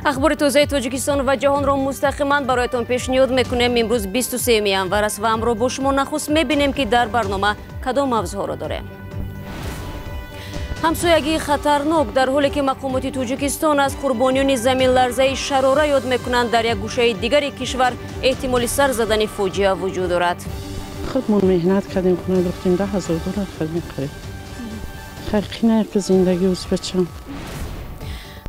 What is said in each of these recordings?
Ахбори тозаи Тоҷикистон ва ҷаҳонро мустақиман бароятон пешниҳод мекунем. Имрӯз 23 январ аст ва ҳамроҳ бо шумо нахуст мебинем, ки дар барнома кадом мавзӯъҳоро дорем. Ҳамсоягии хатарнок дар ҳоле ки мақомоти Тоҷикистон аз қурбониёни заминларзаи Шарора ёд мекунанд, дар як гӯшаи дигари кишвар эҳтимоли сар задани фоҷиа вуҷуд дорад. Худмон меҳнат кардем, хона духтем, $10,000 кардем қариб. Хайр, қинай ки зиндагӣ узбачам.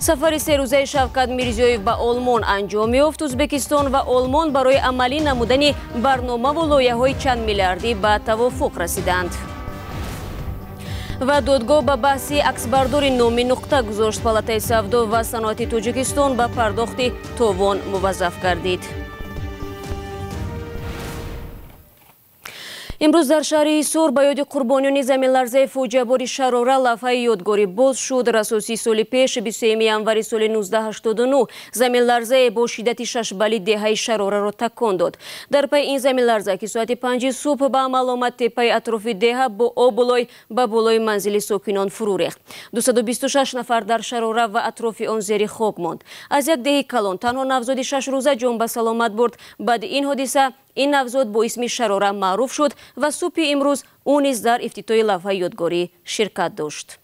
Сафари серӯзаи Шавкат Мирзиёев ба Олмон анҷом ёфт. Ӯзбекистон ва Олмон барои амалӣ намудани барномаву лоиҳаҳои чанд миллиардӣ ба тавофуқ расиданд. Ва додгоҳ ба баҳси аксбардори номи нуқта гузошт. Палатаи савдо ва саноати Тоҷикистон ба пардохти товон муваззаф гардид. Имрӯз дар шаҳри Ҳисор ба ёди қурбониёни заминларзаи фоҷиабори Шарора лавҳаи ёдгорӣ боз шуд. Расоси соли пеш 23 январи соли 1989 заминларзае бо шиддати 6 балли деҳаи Шарораро такон дод. Дар пайи ин заминларза, ки соати 5 субҳ ба амал омад, теппаи атрофи деҳа бо обу лой ба болои манзили сокинон фурӯ рехт. 226 нафар дар Шарора ва атрофи он зери хок монд. Аз як деҳи калон танҳо навзоди 6 рӯза ҷон ба саломат бурд. Баъди ин ҳодиса ин навзод бо исми Шарора маъруф шуд ва субҳи имрӯз ӯ низ дар ифтитоҳи лавҳаи ёдгорӣ ширкат дошт.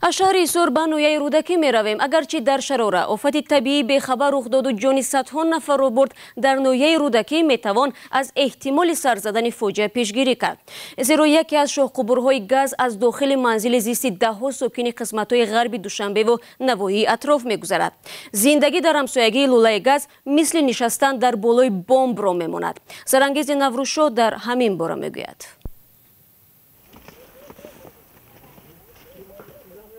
Аз шаҳри Ҳисор ба ноҳияи Рӯдакӣ меравем. Агарчи дар Шарора офати табиӣ бехабар рух доду ҷони садҳо нафарро бурд, дар ноҳияи Рӯдакӣ метавон аз эҳтимоли сар задани фоҷиа пешгирӣ кард. Зеро яке аз шоҳқубурҳои газ аз дохили манзили зисти даҳҳо сокини қисматҳои ғарби Душанбеву навоҳии атроф мегузарад. Зиндагӣ дар ҳамсоягии лӯлаи газ мисли нишастан дар болои бомбро мемонад. Сарангези Наврӯзшоҳ дар ҳамин бора мегӯяд.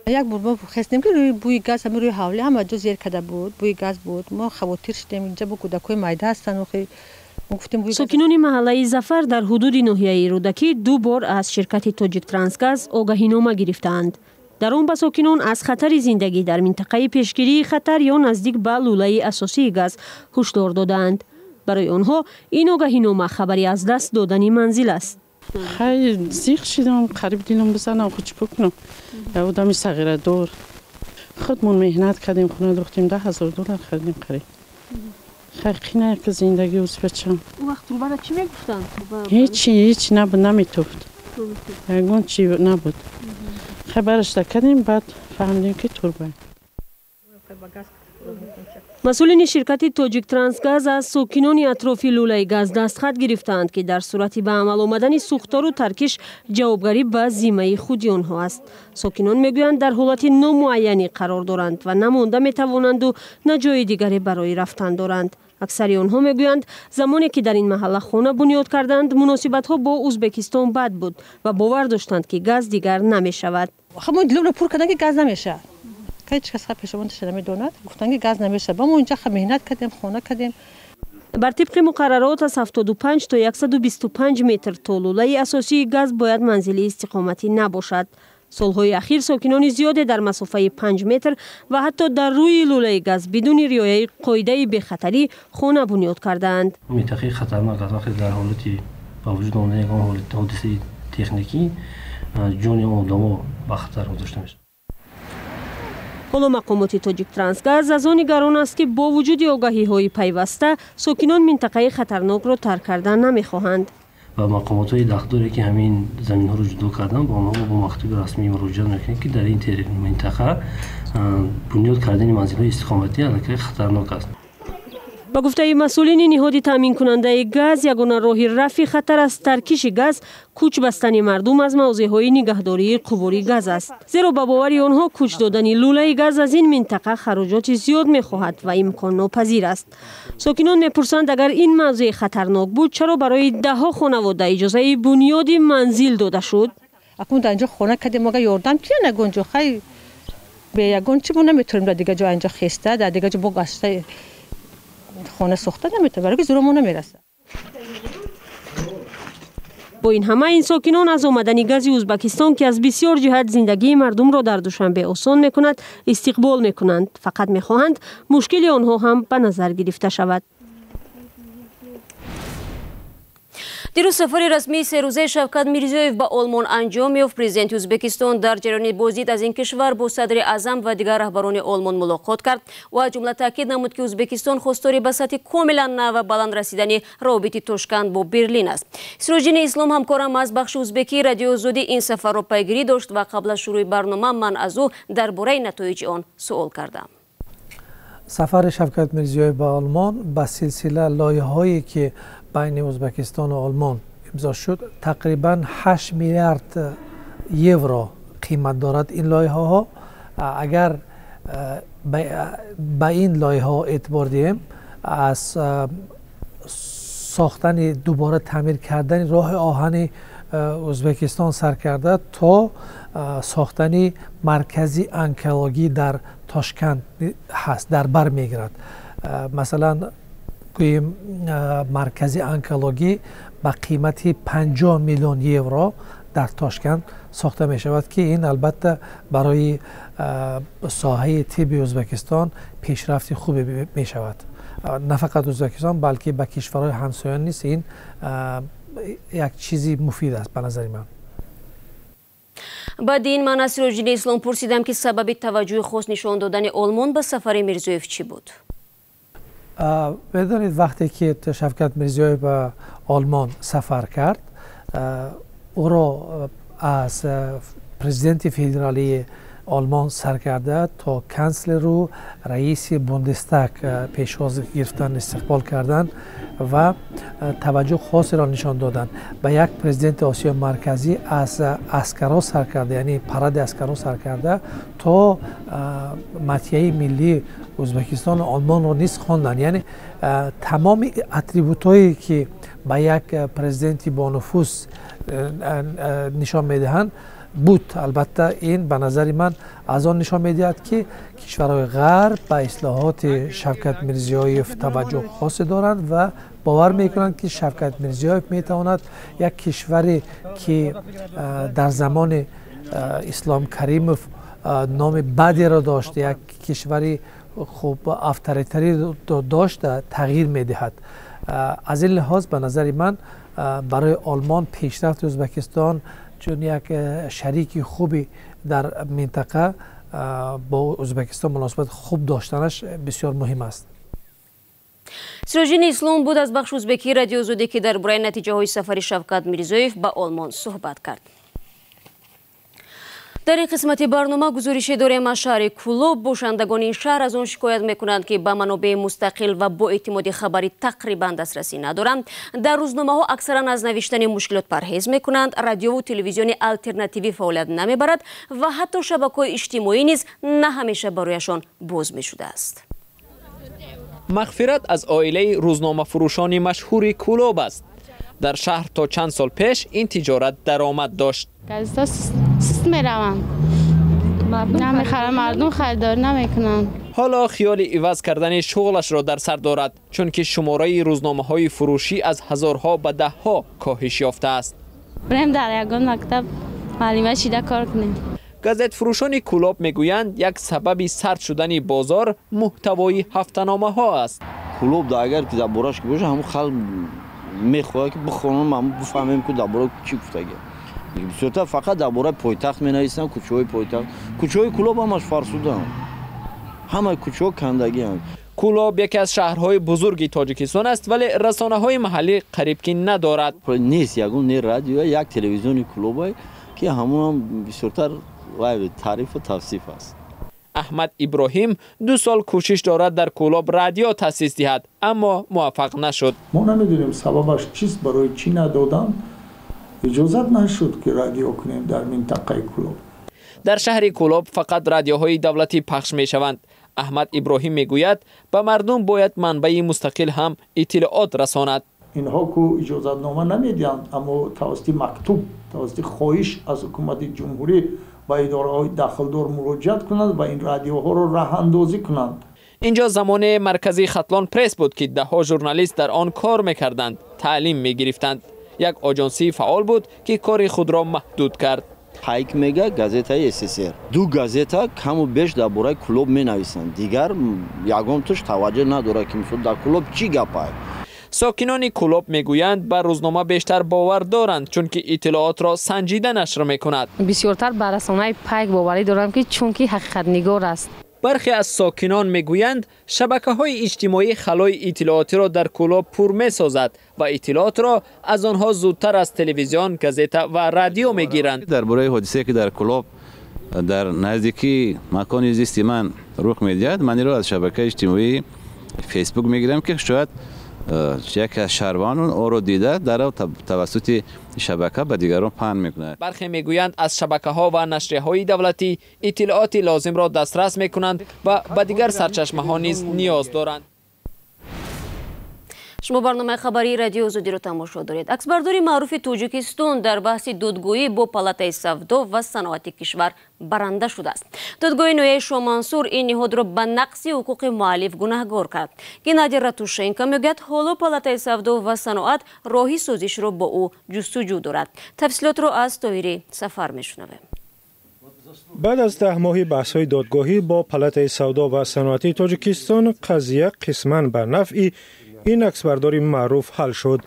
Як бор мо хестем, ки рӯи бӯи газ ҳамин рӯи ҳавлӣ ҳама ҷо зер карда буд, бӯи газ буд. Мо хавотир шудем, инҷа бо кӯдакҳои майда ҳастанд. Сокинони маҳаллаи Зафар дар ҳудуди ноҳияи Рӯдакӣ ду бор аз ширкати Тоҷиктрансгаз огаҳинома гирифтаанд. Дар он ба сокинон аз хатари зиндагӣ дар минтақаи пешгирии хатар ё наздик ба лӯлаи асосии газ ҳушдор додаанд. Барои онҳо ин огаҳинома хабари аз даст додани манзил аст. Хай зиқ шидам, қариб дилам бизанам, худ чӣ бикунам? Я одами сағирадор. Худмон меҳнат кардем, хона духтем, $10,000 кардем қариб. Хай қинай ки зиндагӣ узбачам. Он вақт трубаро чӣ мегуфтанд? Ҳечи, ҳеч набуд, наметофт. Ягон чӣ набуд. Хай барашта кардем, баъд фаҳмидем, ки турба. Масъулини ширкати Тоҷиктрансгаз аз сокинони атрофи лӯлаи газ дастхат гирифтаанд, ки дар сурати ба амал омадани сӯхтору таркиш ҷавобгарӣ ба зиммаи худи онҳо аст. Сокинон мегӯянд, дар ҳолати номуайянӣ қарор доранд ва на монда метавонанду на ҷои дигаре барои рафтан доранд. Аксари онҳо мегӯянд, замоне ки дар ин маҳалла хона бунёд карданд, муносибатҳо бо Ӯзбекистон бад буд ва бовар доштанд, ки газ дигар намешавад. Мо дилонро пур карданд, ки газ намешавад. Ҳеҷ кас пешомонташа намедонад. Гуфтанд, ки газ намешавад. Ба мо инҷа меҳнат кардем, хона кардем. Бар тибқи муқаррарот аз 75 то 125 метр то лӯлаи асосии газ бояд манзили истиқоматӣ набошад. Солҳои ахир сокинони зиёде дар масофаи 5 метр ва ҳатто дар рӯи лӯлаи газ бидуни риояи қоидаи бехатарӣ хона бунёд кардаанд. Минтақаи хатарнок аст. Вақте дар ҳолати ба вуҷуд омадани ягон ҳодисаи техникӣ ҷони одамо ба хатар гузошта мешавад. Ҳоло мақомоти Тоҷиктрансгаз аз он нигарон аст, ки бо вуҷуди огаҳиҳои пайваста сокинон минтақаи хатарнокро тарк кардан намехоҳанд. Ва мақомотҳои дахлдоре, ки ҳамин заминҳоро ҷудо карданд, ба онҳо бо мактуби расмӣ муроҷиат мекунем, ки дар ин минтақа бунёд кардани манзилҳои истиқоматӣ аллакай хатарнок аст. Ба гуфтаи масъулини ниҳоди таъминкунандаи газ, ягона роҳи рафъи хатар аз таркиши газ кӯч бастани мардум аз мавзеъҳои нигаҳдории қубури газ аст. Зеро ба бовари онҳо кӯч додани лӯлаи газ аз ин минтақа хароҷоти зиёд мехоҳад ва имконнопазир аст. Сокинон мепурсанд, агар ин мавзеъ хатарнок буд, чаро барои даҳҳо хонавода иҷозаи бунёди манзил дода шуд? Акнун дар инҷо хона кардем, ага ёрдам кия ягон ҷо? Хай бе ягон чӣ мо наметавонем дар дигар ҷо инҷо хеста, дар дигар ҷо бо гаста хона сохта наметавонем, барои ки зӯро мо намерасад. Бо ин ҳама ин сокинон аз омадани гази Ӯзбекистон, ки аз бисёр ҷиҳат зиндагии мардумро дар Душанбе осон мекунад, истиқбол мекунанд. Фақат мехоҳанд мушкили онҳо ҳам ба назар гирифта шавад. Дирӯз сафари расмии серӯзаи Шавкат Мирзиёев ба Олмон анҷом ёфт. Президенти Ӯзбекистон дар ҷараёни боздид аз ин кишвар бо садри аъзам ва дигар раҳбарони Олмон мулоқот кард ва аз ҷумла таъкид намуд, ки Ӯзбекистон хостори ба сатҳи комилан нав ва баланд расидани равобити Тошканд бо Берлин аст. Сироҷиддини Ислом, ҳамкорам аз бахши ӯзбекии Радиои Озодӣ, ин сафарро пайгирӣ дошт ва қабл аз шурӯи барнома ман аз ӯ дар бораи натоиҷи он суол кардам. Сафари Шавкат Мирзиёев ба Олмон ба силсила лоиҳаҳое, ки байни Ӯзбекистон ва Олмон имзо шуд, тақрибан 8 миллиард евро қимат дорад ин лоиҳаҳо. Агар ба ин лоиҳаҳо эътибор диҳем, аз сохтани дубора таъмир кардани роҳи оҳани Ӯзбекистон сар карда то сохтани маркази онкологӣ дар Тошканд ҳаст, дар бар мегирад. Масалан, гӯем, маркази онкологӣ ба қимати 50 миллион евро дар Тошканд сохта мешавад, ки ин албатта барои соҳаи тибби Ӯзбекистон пешрафти хубе мешавад. На фақат Ӯзбекистон, балки ба кишварҳои ҳамсоя низ ин як чизи муфид аст ба назари ман. Баъди ин ман аз Сироҷиддини Ислом пурсидам, ки сабаби таваҷҷӯҳи хос нишон додани Олмон ба сафари Мирзиёев чӣ буд. Медонед, вақте ки Шавкат Мирзиёев ба Олмон сафар кард, ӯро аз президенти федералии Олмон сар карда то канцлеру раиси Бундестаг пешвоз гирифтан, истиқбол карданд ва таваҷҷӯҳ хосеро нишон доданд ба як президенти Осиёи Марказӣ. Аз аскарҳо сар карда, яъне паради аскарҳо сар карда то мадҳияи миллии Ӯзбекистону Олмонро низ хонданд. Яъне тамоми атрибутҳое, ки ба як президенти бонуфуз нишон медиҳанд, буд. Албатта, ин ба назари ман аз он нишон медиҳад, ки кишварҳои ғарб ба ислоҳоти Шавкат Мирзиёев таваҷҷӯҳ хосе доранд ва бовар мекунанд, ки Шавкат Мирзиёев метавонад як кишваре, ки дар замони Ислом Каримов номи бадеро дошт, як кишвари хуб авторитарӣ дошт, тағйир медиҳад. Аз ин лиҳоз, ба назари ман, барои Олмон пешрафти Ӯзбекистон чун як шарики хуби дар минтақа бо Ӯзбекистон муносибати хуб доштанаш бисёр муҳим аст. Сироҷиддини Ислом буд аз бахши ӯзбекии Радиои Озодӣ, ки дар бораи натиҷаҳои сафари Шавкат Мирзиёев ба Олмон суҳбат кард. Дар ин қисмати барнома гузорише дорем аз шаҳри Кӯлоб. Бошандагони ин шаҳр аз он шикоят мекунанд, ки ба манобеи мустақил ва боэътимоди хабарӣ тақрибан дастрасӣ надоранд. Дар рӯзномаҳо аксаран аз навиштани мушкилот парҳез мекунанд, радиову телевизиони алтернативӣ фаъолият намебарад ва ҳатто шабакаҳои иҷтимоӣ низ на ҳамеша барояшон боз мешудааст. Мағфират аз оилаи рӯзномафурӯшони машҳури Кӯлоб аст. Дар шаҳр то чанд сол пеш ин тиҷорат даромад дошт. Газета суст мераванд, намехаранд, мардум харидорӣ намекунанд. Ҳоло хиёли иваз кардани шуғлашро дар сар дорад, чунки шумораи рӯзномаҳои фурӯшӣ аз ҳазорҳо ба даҳҳо коҳиш ёфтааст. Бирем дар ягон мактаб муаллима шида кор кунем. Газетфурӯшони Кӯлоб мегӯянд, як сабаби сард шудани бозор муҳтавои ҳафтаномаҳо аст. Кӯлоб агар ки дар бораш ки боша, ҳамун халқ мехоҳад, ки бихонам, ҳамун бифаҳмем, ки дар бора чӣ гуфтагия. Бисёртар фақат дар бораи пойтахт менависанд, кӯчаҳои пойтахт. Кӯчаҳои Кӯлоб ҳамаш фарсудаанд, ҳамаи кӯчаҳо кандагианд. Кӯлоб яке аз шаҳрҳои бузурги Тоҷикистон аст, вале расонаҳои маҳаллӣ қариб ки надорад. Нест ягон не радио, як телевизиони Кӯлобай, ки ҳамонам бисёртар таърифу тавсиф аст. Аҳмад Иброҳим 2 сол кӯшиш дорад дар Кӯлоб радио таъсис диҳад, аммо муваффақ нашуд. Мо намедонем, сабабаш чист, барои чӣ надодам, иҷозат нашуд, ки радио кунем дар минтақаи Кӯлоб. Дар шаҳри Кӯлоб фақат радиоҳои давлатӣ пахш мешаванд. Аҳмад Иброҳим мегӯяд, ба мардум бояд манбаи мустақил ҳам иттилоот расонад. Инҳо ку иҷозатнома намедиҳанд, аммо тавассути мактуб, тавассути хоҳиш аз ҳукумати ҷумҳурӣ ба идораҳои дахлдор муроҷиат кунанд ва ин радиоҳоро роҳандозӣ кунанд. Инҷо замоне маркази Хатлон Пресс буд, ки даҳҳо журналист дар он кор мекарданд, таълим мегирифтанд. Як оҷонсии фаъол буд, ки кори худро маҳдуд кард. Пайк мега, газетаи СССР, ду газета каму беш дар бораи Кӯлоб менависанд, дигар ягон туш таваҷҷӯҳ надорад, ки мисол дар Кӯлоб чӣ гапай. Сокинони Кӯлоб мегӯянд, ба рӯзнома бештар бовар доранд, чунки иттилоотро санҷида нашр мекунад. Бисёртар ба расонаи Пайк боварӣ дорам, ки чунки ҳақиқатнигор аст. Бархе аз сокинон мегӯянд, шабакаҳои иҷтимоӣ халои иттилоотиро дар Кӯлоб пур месозад ва иттилоотро аз онҳо зудтар аз телевизион, газета ва радио мегиранд. Дар бораи ҳодисае, ки дар Кӯлоб дар наздикии макони зисти ман рух медиҳад, ман инро аз шабакаи иҷтимоии Фейсбук мегирам, ки шояд яке аз шаҳрвандон онро дида, дар тавассути шабака ба дигарон паҳн мекунад. Бархе мегӯянд, аз шабакаҳо ва нашрияҳои давлатӣ иттилооти лозимро дастрас мекунанд ва ба дигар сарчашмаҳо низ ниёз доранд. Шумо барномаи хабарии Радиои Озодиро тамошо доред. Аксбардори маъруфи Тоҷикистон дар баҳси додгоҳӣ бо Палатаи савдо ва саноати кишвар баранда шудааст. Додгоҳи ноҳияи Шомансур ин ниҳодро ба нақси ҳуқуқи муаллиф гунаҳгор кард. Геннадий Ратушенко мегӯяд, ҳоло Палатаи савдо ва саноат роҳи созишро бо ӯ ҷустуҷӯ дорад. Тафсилотро аз Тоҳири Сафар мешунавем. Баъд аз 10 моҳи баҳсҳои додгоҳӣ бо Палатаи савдо ва саноати Тоҷикистон, қазия қисман ба нафъи ин аксбардори маъруф ҳал шуд.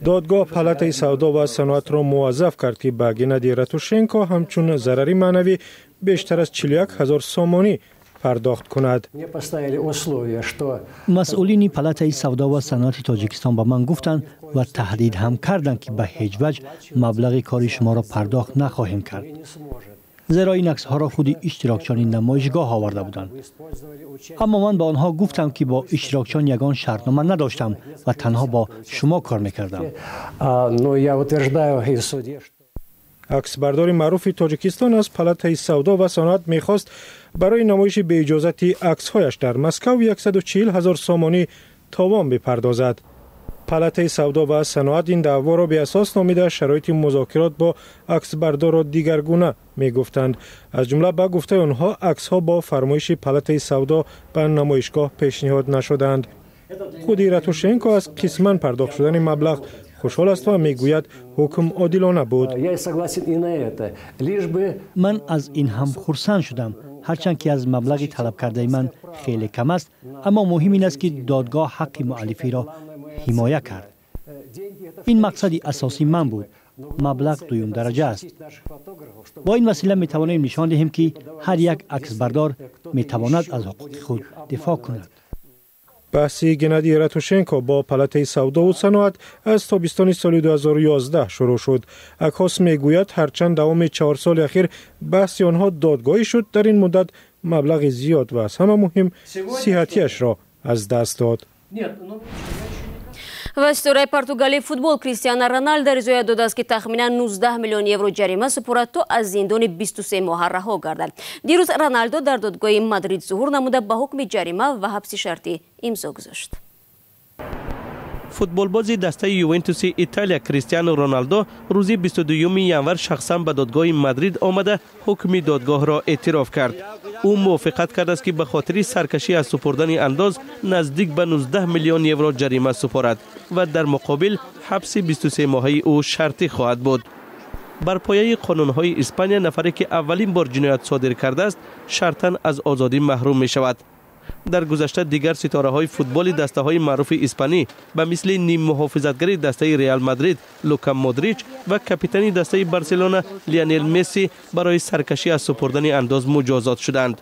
Додгоҳ Палатаи савдо ва саноатро муваззаф кард, ки ба Геннадий Ратушенко ҳамчун зарари маънавӣ бештар аз 41 ҳазор сомонӣ пардохт кунад. Масъулини Палатаи савдо ва саноати Тоҷикистон ба ман гуфтанд ва таҳдид ҳам карданд, ки ба ҳеҷ ваҷҳ маблағи кори шуморо пардохт нахоҳем кард, зеро ин аксҳоро худи иштирокчиёни намоишгоҳ оварда буданд. Аммо ман ба онҳо гуфтам, ки бо иштирокчиён ягон шартнома надоштам ва танҳо бо шумо кор мекардам. Аксбардори маъруфи Тоҷикистон аз Палатаи савдо ва саноат мехост барои намоиши беиҷозати аксҳояш дар Москав 140 ҳазор сомонӣ товон бипардозад. Палатаи савдо ва саноат ин даъворо беасос номида, шароити музокирот бо аксбардорро дигаргуна мегуфтанд. Аз ҷумла, ба гуфтаи онҳо, аксҳо бо фармоиши Палатаи савдо ба намоишгоҳ пешниҳод нашуданд. Худи Ратушенко аз қисман пардохт шудани маблағ хушҳол аст ва мегӯяд, ҳукм одилона буд. Ман аз ин ҳам хурсанд шудам, ҳарчанд ки аз маблағи талабкардаи ман хеле кам аст, аммо муҳим ин аст, ки додгоҳ ҳаққи муаллифиро ҳимоя кард. Ин мақсади асосии ман буд. Маблағ дуюм дараҷа аст. Бо ин васила метавонем нишон диҳем, ки ҳар як аксбардор метавонад аз ҳуқуқи худ дифоъ кунад. Баҳси Геннадий Ратушенко бо Палатаи савдову саноат аз тобистони соли 2011 шурӯъ шуд. Аккос мегӯяд, ҳарчанд давоми 4 соли ахир баҳси онҳо додгоҳӣ шуд, дар ин муддат маблағи зиёд ва аз ҳама муҳим сиҳатиашро аз даст дод. Ва ситораи португалии футбол Кристиано Роналдо ризоят додааст, ки тахминан 19 миллион евро ҷарима супорад, то аз зиндони 23 моҳа раҳо гардад. Дирӯз Роналдо дар додгоҳи Мадрид зуҳур намуда, ба ҳукми ҷарима ва ҳабси шартӣ имзо гузошт. Футболбози дастаи Ювентуси Италия Кристиано Роналдо рӯзи 22 январ шахсан ба додгоҳи Мадрид омада, ҳукми додгоҳро эътироф кард. Ӯ мувофиқат кардааст, ки ба хотири саркашӣ аз супурдани андоз наздик ба 19 миллион евро ҷарима супорад ва дар муқобил ҳабси 23 моҳаи ӯ шартӣ хоҳад буд. Бар пояи қонунҳои Испания, нафаре ки аввалин бор ҷиноят содир кардааст, шартан аз озодӣ маҳрум мешавад. Дар гузашта дигар ситораҳои футболи дастаҳои маъруфи испанӣ ба мисли ниммуҳофизатгари дастаи Реал Мадрид Лука Модрич ва капитани дастаи Барселона Лионел Месси барои саркашӣ аз супурдани андоз муҷозот шуданд.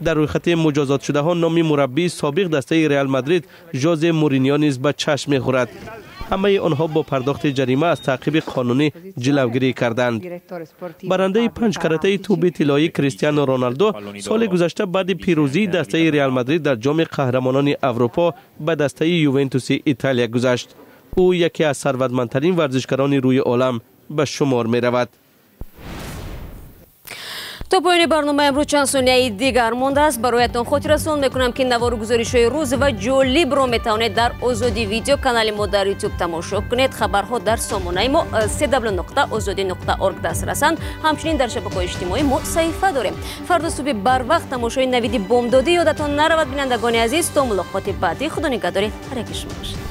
Дар рӯйхати муҷозотшудаҳо номи мураббии собиқ дастаи Реал Мадрид Жозе Муриньо низ ба чашм мехӯрад. Ҳамаи онҳо бо пардохти ҷарима аз таъқиби қонунӣ ҷилавгирӣ карданд. Барандаи панҷкаратаи тӯби тиллоӣ Кристиано Роналдо соли гузашта баъди пирӯзии дастаи Реал Мадрид дар Ҷоми қаҳрамонони Аврупо ба дастаи Ювентуси Италия гузашт. Ӯ яке аз сарватмандтарин варзишгарони рӯи олам ба шумор меравад. То поёни барномаи имрӯз чанд сонияи дигар мондааст. Бароятон хотиррасон мекунам, ки навору гузоришҳои рӯз ва ҷолибро метавонед дар Озодӣ Видео, канали мо дар Ютуб, тамошо кунед. Хабарҳо дар сомонаи мо cw.ozodi.org дастрасанд. Ҳамчунин дар шабакаҳои иҷтимоӣ мо саҳифа дорем. Фардо субҳи барвақт тамошои навиди бомдодӣ ёдатон наравад, бинандагони азиз. То мулоқоти баъдӣ, худо нигаҳдори ҳар яки шумо бошад.